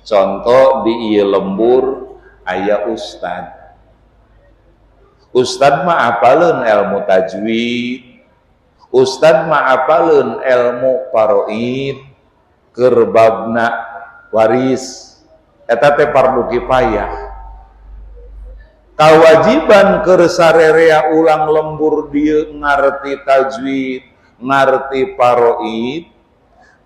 Contoh, di ieu lembur aya ustad. Ustad mah apaleun ilmu tajwid, ustad mah apaleun ilmu faraid, keur babna waris eta teh fardu kifayah. Kawajiban keur sarerea ulang lembur dieu ngarti tajwid, ngarti faraid,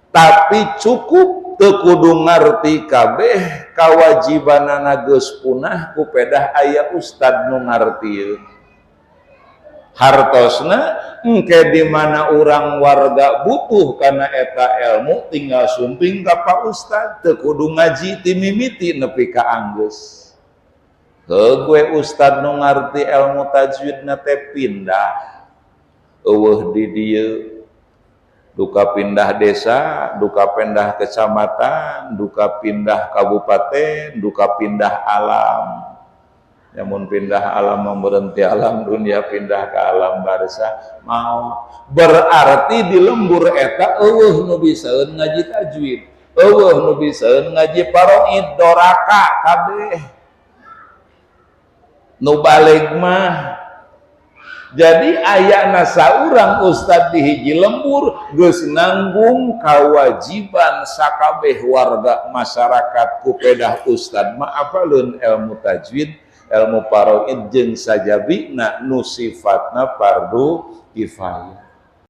tapi cukup, teu kudu ngarti kabeh. Kawajibanana geus punah ku pedah aya ustad nu ngartieun. Hartosna engke di mana urang warga butuh kana eta ilmu, tinggal sumping ka Pak Ustad, teu kudu ngaji ti mimiti nepi ka anggeus. Heuh, gue ustad nu ngarti ilmu tajwidna teh pindah, euweuh di dieu, duka pindah desa, duka pindah kecamatan, duka pindah kabupaten, duka pindah alam. Namun pindah alam berhenti alam dunia, pindah ke alam barzah mau berarti di lembur eta euweuh nu bisaeun ngaji tajwid, euweuh nu bisaeun ngaji faraid, doraka kabeh nu balig mah. Jadi ayana saurang ustad di hiji lembur geus nanggung kewajiban sakabeh warga masyarakat ku pedah ustad mah apaleun ilmu tajwid, ilmu faraid, jeung sajabina nu sifatna fardu kifayah.